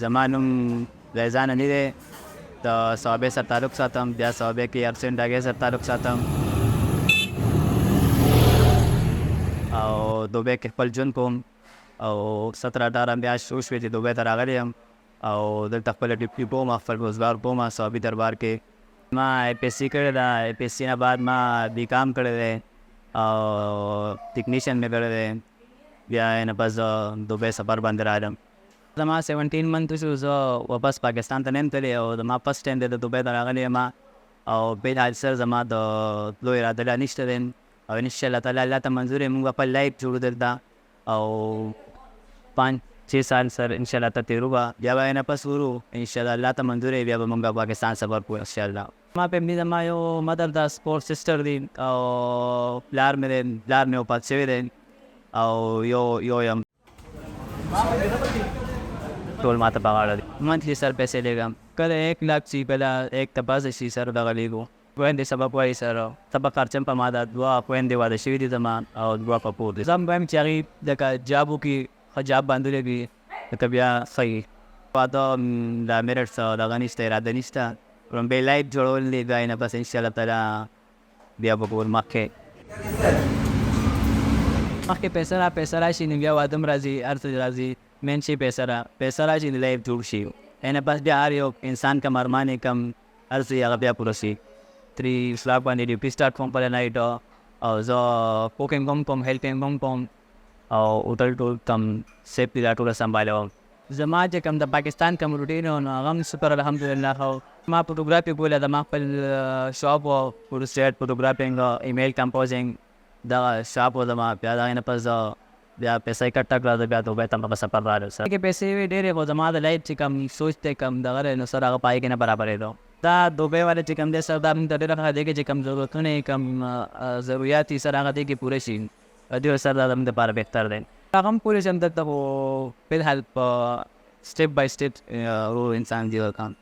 زما نوم ریزان علي دی، د صوابۍ سره تعلق ساتم، بیا صوابۍ کې ارسین ډاګۍ سره تعلق ساتم او دوبۍ کې خپل ژوند کوم او 17-18 میاشت وشوې چې دوبۍ ته راغلی یم او دلته خپله ډیوټي کوم، خپل روزګار کوم صوابي دربار کې. ما ای پي سي کړې ده، ای پي سي نه بعد ما بي کام کړی دی او ټیکنیشن مې کړی دی، بیا یې نه پس دوبۍ سفر باندې راغلم. زما 17 منت شو، زه واپس پاکستان ته نه یم تللی او زما فرسټ ټایم دی د دوبۍ ته راغلی یم او فلحال سر زما د تلو اراده لا نشته دی او انشاءالله تعالی الله ته منظور یې، موږ به خپل لایف جوړو دلته او 5-6 سال سر انشاءالله ته تېرو به، بیا به یې نه پس ګورو انشاءالله الله ته منظور یې، بیا به موږ پاکستان سفر کوو انشاءالله. ما فیملی زما یو مدر ده، فور سسټر دي او پلار مې دی، پلار مې وفات شوی دی او یو یو یم، ټول ماته په غاړه دي. منتلی سر پیسې لېږم، کله 1 لاک شي، کله یک ته پاسه شي سر، دغه لېږو. خویندې سبق وایي سر، سبق خرچم په ما ده. دوه خویندې واده شوي دي زما او دوه په کور دي. زه هم وایم چې هغوی لکه جاب وکړي، ښه جاب باندې ولګي، لکه بیا ښه وي. واده د میرټ څه دغه نشته، اراده نشته، ړومبی لایف جوړول دي، بیا یې نه پس انشاءالله تعالی بیا به ګور. مخکې مخکې پیسه را پیسه راشي نو بیا واده هم راځي، هر څه راځي. مین شي پیسه را پیسه راشي نو لایف جوړ شي، یعنې پس بیا هر یو انسان کم ارمان یې کم هر څه هغه بیا پوره شي. 3 o'clock باندې ډیوټي سټارټ کوم په نایټ او زه کوکینګ هم کوم، هیلپینګ هم کوم او هوټل ټول کم سیفټي دا ټوله سنبالوم. زما چې کوم د پاکستان کوم روټین و نو هغه هم شکر الحمدلله ښه و. ما فوټوګرافي کوله، زما خپل شاپ و، فوټوسټیټ، فوټوګرافینګ، ایمیل کمپوزینګ، دغه شاپ و زما. بیا د هغې نه پس بیا پیسې اکټه کړه، زه بیا دوبۍ ته په سفر راغلم سر. کې پیسې وې ډېرې، خو زما د لایف چې کوم سوچ دی، کوم دغه دی نو سر هغه په هغې کې نه برابرېدو. دا دوبۍ والا چې کوم دی سر، دا موږ ته ډېره ښه دی کې چې کوم ضرورتونه یې، کوم ضروریات یې سر، هغه دې کې پوره شي. دې سر دا زموږ دپاره بهتر دی. هغه هم کولی شم دلته، خو فلحال په سټیپ بای سټیپ ورو انسان دی ورکان.